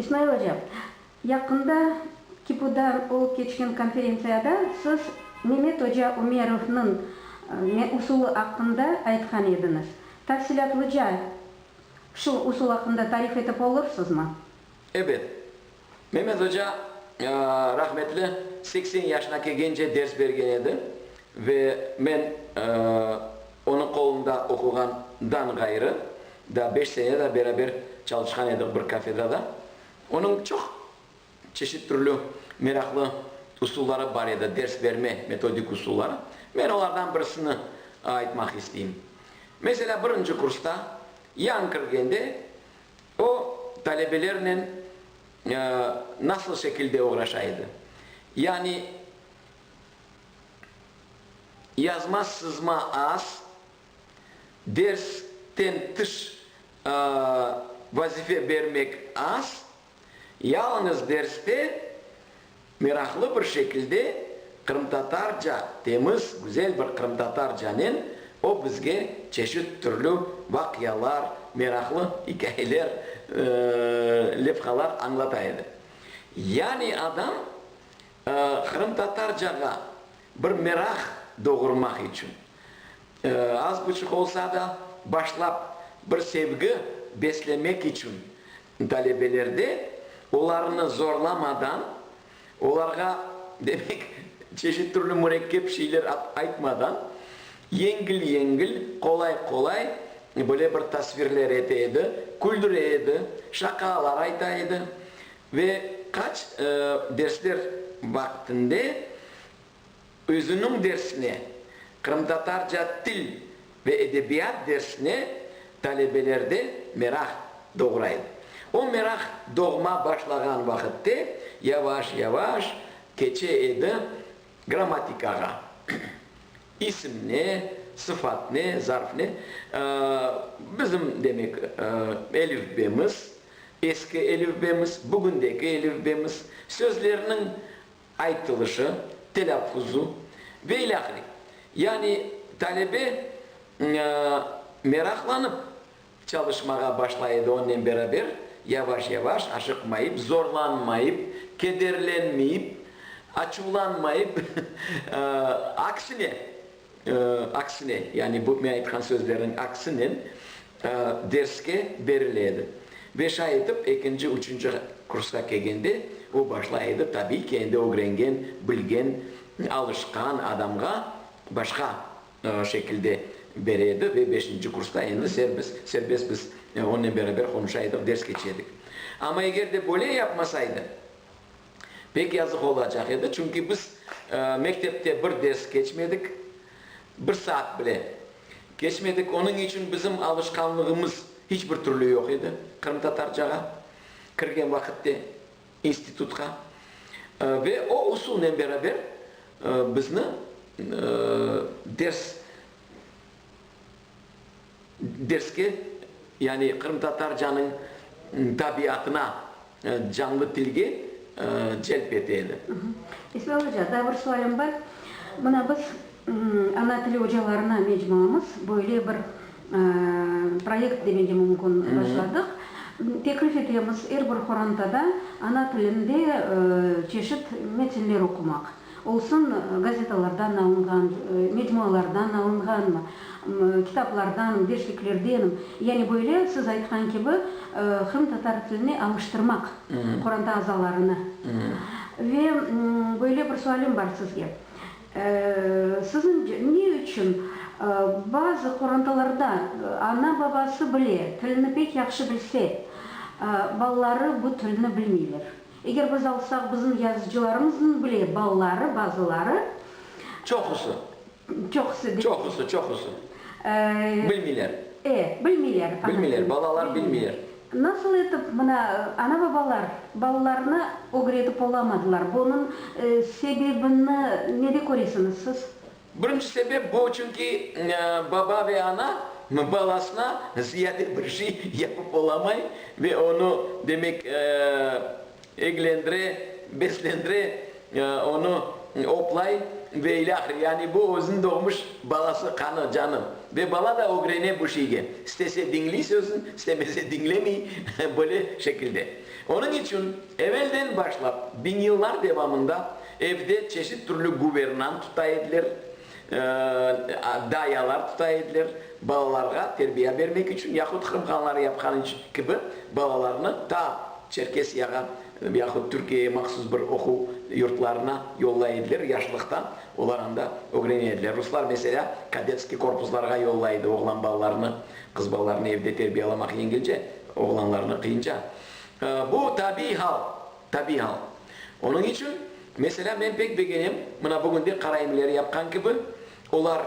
İsmail oca, yaqında KİPUda olıp keçken konferentsiyada siz Memet oca Ümerovnıñ usulı aqqında aytqan ediñiz. Tafsilâtlıca şu usul aqqında tarif etip olursızmı? Ebet. Memet oca rahmetli 80 yaşına kelgence ders bergen edi ve men onıñ qolunda oquğandan ğayrı, daa beş sene da beraber çalışqan edik bir kafedrada. Onıñ çoq çeşit türlü meraqlı usulları bar edi, ders berme metodik usulları. Men olardan birisini aytmaq isteyim. Meselâ, birinci kursta yañı kirgende o talebelernen nasıl şekilde oğraşa edi? Yani yazma-sızma az, dersten tış vazife bermek az, yalıñız derste meraqlı bir şekilde qırımtatarca, temiz, güzel bir qırımtatarcanen o bizge çeşit türlü vaqialar, meraqlı ikâyeler, levhalar añlata edi. Yani adam qırımtatarcağa bir meraq doğurmaq içün, Az buçuq olsa da, başlap bir sevgi beslemek içün talebelerde, olarnı zorlamadan, olarğa, demek, çeşit türlü mürekkep şeyler aytmadan, yengil-yengil, qolay-qolay böyle bir tasvirler ete edi, küldüre edi, şaqalar ayta edi ve qaç dersler vaqtinde Özüniñ dersine, qırımtatarca til ve edebiyat dersine talebelerde meraq doğura edi. O meraq doğma başlağan vaqıtte yavaş-yavaş keçe edi grammatikağa, isim ne, sıfat ne, zarf ne, bizim, demek, elifbemiz, eski elifbemiz, bugündeki elifbemiz, sözlerniñ aytılışı, telâffuzu ve ilâhre. Yani talebe meraqlanıp çalışmağa başlay edi onnen beraber, yavaş-yavaş, aşıqmayıp, zorlanmayıp, kederlenmeyip, açuvlanmayıp, aksine, Aksine, yani bu men aytqan sözlerniñ aksinen derske berile edi. Ve şay etip, ekinci, üçünci kursqa kelgende, o başlay edi, tabiiy ki, endi ögrengen, bilgen, alışqan adamğa başqa şekilde bere edi ve beşinci kursta endi serbest, serbest biz onnen beraber qonuşa edik, ders keçe edik. Amma eger de böyle yapmasaydı, Pek yazıq olacaq edi, çünki biz mektepte bir ders keçmedik, bir saat bile keçmedik, onıñ içün bizim alışqanlığımız hiç bir türlü yoq edi qırımtatarcağa kirgen vaqıtte institutqa. Ve o usulnen beraber bizni ders Derske, yani qırımtatarcanıñ tabiatına, canlı tilge celp ete edi. İsmail oca, daa bir sualim bar. Mına biz ana tili ocalarına mecmuamız böyle bir proyekt demege mümkün başladıq. Teklif etemiz er bir qorantada ana tilinde çeşit metinler oqumaq. Olsun gazetalardan alınğan, mecmualardan alınğanmı, kitaplardan, dersliklerden, yani böyle siz aytqan kibi qırımtatar tiline alıştırmaq qoranta azalarını. Ve böyle bir sualim bar sizge. Siziñce, ne içün bazı qorantalarda ana-babası bile tilni pek yahşı bilse, balaları bu tilni bilmeyler? Eger biz alsaq, bizim yazıcılarımıznıñ bile balaları, bazıları. Çoqusı. Çoqusı. Çoqusı, çoqusı. Bilmeyler. E, bilmeyler. Bilmeyler, balalar bilmeyler. Nasıl etip mına ana-babalar balalarına ögretip olamadılar? Bunıñ sebebini nede köresiñiz siz? Birinci sebep bu, çünki baba ve ana balasına ziyade bir şey yapıp olamay ve onı, demek, eglendire, beslendire, onı oplay ve ilâhre. Yani bu özüniñ doğmuş balası, qanı, canı. Ve bala da ögrene bu şeyge. İstese diñliy sözün, istemese diñlemey, böyle şekilde. Onıñ içün evelden başlap biñyıllar devamında evde çeşit türlü guvernant tuta ediler, dayalar tuta ediler, balalarğa terbiya bermek içün, yahut Qırım hanları yapqan kibi balalarnı ta Çerkesiyağa yahut Türkiyege mahsus bir oquv yurtlarına yollay ediler, yaşlıqtan olar anda ögrene ediler. Ruslar, meselâ, kadetskiy korpuslarğa yollay edi oğlan balalarını, qız balalarını evde terbiyalamaq yengilce, oğlanlarnı qıyınca. Bu tabiiy hal, tabiiy hal. Onıñ içün, meselâ, men pek begenem, mına bugünde karaimler yapqan kibi, olar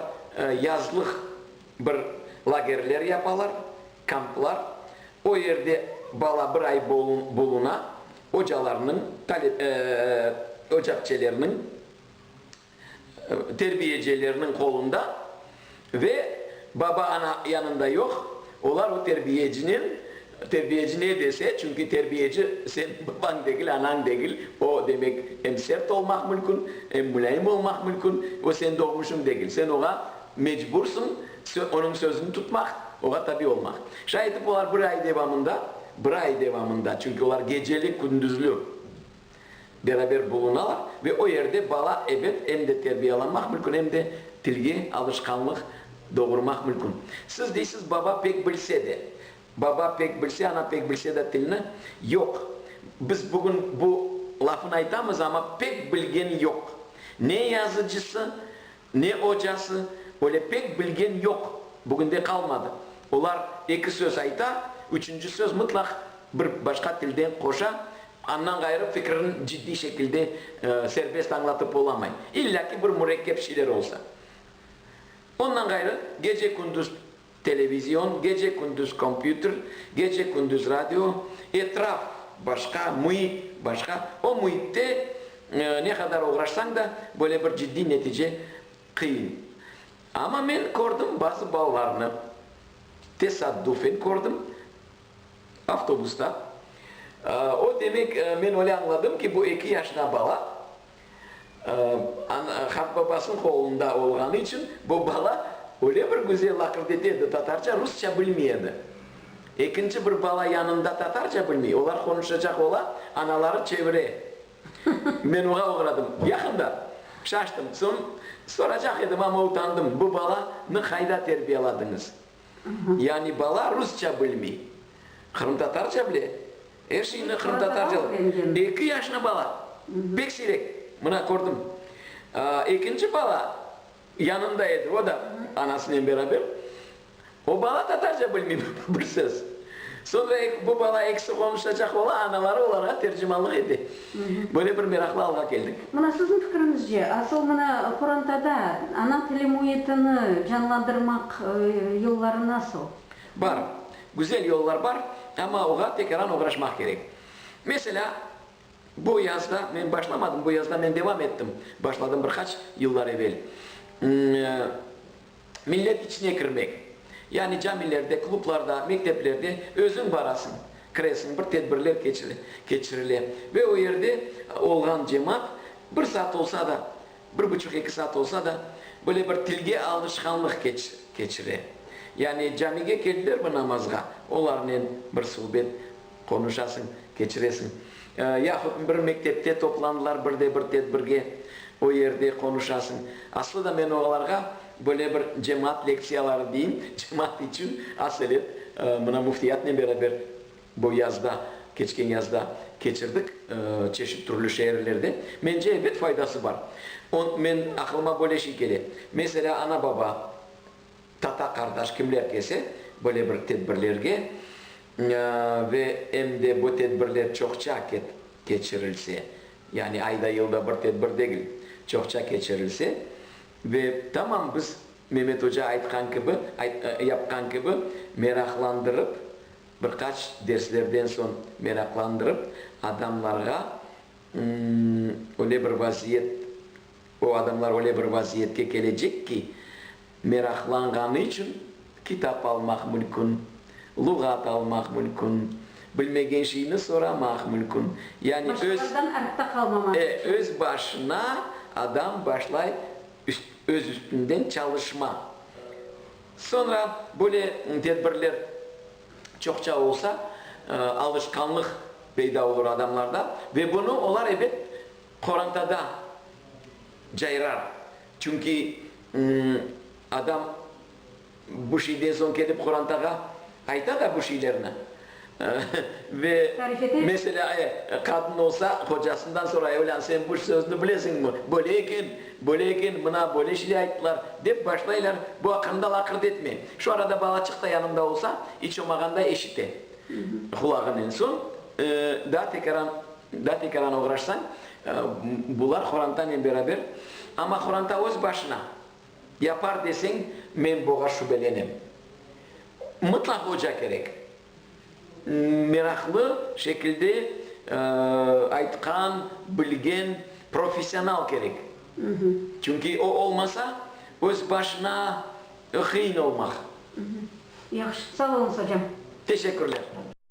yazlıq bir lagerler yapalar, kamplar, o yerde bala bir ay buluna, ocalarnıñ, ocapçelerniñ, terbiyecelerniñ qolunda ve baba-ana yanında yoq, olar o terbiyecinen, terbiyeci ne dese, çünki terbiyeci seniñ babañ degil, anañ degil, o, demek, em sert olmaq mümkün, em mulâyim olmaq mümkün, o seniñ doğmuşıñ degil, sen oña mecbursıñ onıñ sözüni tutmaq, oña tabi olmaq. Şay etip olar bir ay devamında, bir ay devamında, çünki olar geceli-kündüzli beraber bulunalar ve o yerde bala, ebet, em de terbiyalanmaq mümkün, em de tilge alışqanlıq doğurmaq mümkün. Siz deysiz, baba pek bilse de, baba pek bilse, ana pek bilse de tilni, yoq. Biz bugün bu lafını aytamız, amma pek bilgen yoq. Ne yazıcısı, Ne ocası, öyle pek bilgen yoq, bugünde qalmadı. Olar eki söz ayta, üçünci söz mıtlaq bir başqa tilden qoşa, andan ğayrı fikrini ciddiy şekilde serbest añlatıp olamay. İlla ki bir mürekkep şeyler olsa. Ondan ğayrı gece-kündüz televizion, gece-kündüz kompyuter, gece-kündüz radio, etraf başqa, müit başqa. O müitte ne qadar oğraşsañ da, böyle bir ciddiy netice qıyın. Amma men kördim bazı balalarnı, tesaddufen kördim, avtobusta. O demek, men öyle añladım ki, bu eki yaşına bala, Qartbabasınıñ qolunda olğanı içün bu bala öyle bir güzel laqırdı ete edi tatarca, rusça bilmey edi. Ekinci bir bala yanında tatarca bilmey, olar qonuşacaq ola, anaları çevire. Men oña oğradım. Yaqında şaştım. Soñ soracaq edim, amma utandım, bu balanı qayda terbiyeladıñız? Yani bala rusça bilmey, qırımtatarca bile. Er şeyni qırımtatarca. Eki yaşlı bala, pek siyrek, mına kördim. Ekinci bala yanında edi, o da anasınen beraber. O bala tatarca bilmey bir söz. Soñra bu bala ekisi qonuşacaq ola, anaları olarğa tercimanlıq ete. Böyle bir meraqlı alğa keldik. Mına siziñ fikriñizce, asıl mına qorantada ana tili müitini canlandırmaq yolları nasıl? Bar. Güzel yollar bar, amma oğa tekaran oğraşmaq kerek. Meselâ, bu yazda men başlamadım, bu yazda men devam ettim, başladım bir qaç yıllar evel, millet içine kirmek. Yani camilerde, klublarda, mekteplerde özüñ barasıñ, kiresiñ, bir tedbirler keçirile ve o yerde olğan cemaat bir saat olsa da, bir buçuq-eki saat olsa da, böyle bir tilge alışqanlıq keçire. Yani camige keldilermi namazğa, olarnen bir suhbet qonuşasıñ, keçiresiñ. Yahut bir mektepte toplandılar bir de bir tedbirge, o yerde qonuşasıñ. Aslı da men olarğa böyle bir cemaat lektsiyaları deyim, cemaat içün aselet, mına müftiyatnen beraber Bu yazda, keçken yazda keçirdik çeşit türlü şeerlerde. Mence, ebet faydası bar. On, men aqılıma böyle şey kele. Meselâ, ana-baba, tata-qardaş, kimler kelse, böyle bir tedbirlerge ve em de bu tedbirler çoqça keçirilse, yani ayda-yılda bir tedbir degil, çoqça keçirilse ve tamam biz Memet oca aytqan kibi, yapqan kibi, meraqlandırıp, Bir qaç derslerden soñ meraqlandırıp, adamlarğa öyle bir vaziyet, o adamlar öyle bir vaziyetke kelecek ki, meraqlanğanı içün kitap almaq mümkün, luğat almaq mümkün, bilmegen şeyni soramaq mümkün. Yani öz, Başqalardan artta qalmamaq e, içün. öz başına adam başlay öz üstünden çalışma. Soñra böyle tedbirler çoqça olsa, alışqanlıq. peyda olur adamlarda ve bunı olar, ebet, qorantada cayrar. Çünki adam bu şeyden soñ kelip qorantağa ayta da bu şeylerni. Ve, meselâ, qadın olsa, qocasından soray, Olân, sen bu sözni bilesiñmi? Böyle eken, böyle eken, mına böyle şey ayttılar, dep başlaylar bu aqqında laqırdı etmeye. Şu arada balaçıq da yanında olsa, iç olmağanda eşite qulağınen. Soñ daa tekaran, daa tekaran oğraşsañ, bular qorantanen beraber, amma qoranta öz başına yapar deseñ, men buğa şübelenem. Mıtlaq oca kerek. Meraqlı şekilde aytqan, bilgen professional kerek. Çünki o olmasa, öz başına qıyın olmaq. Yahşı. Sağ oluñız, ocam. Teşekkürler.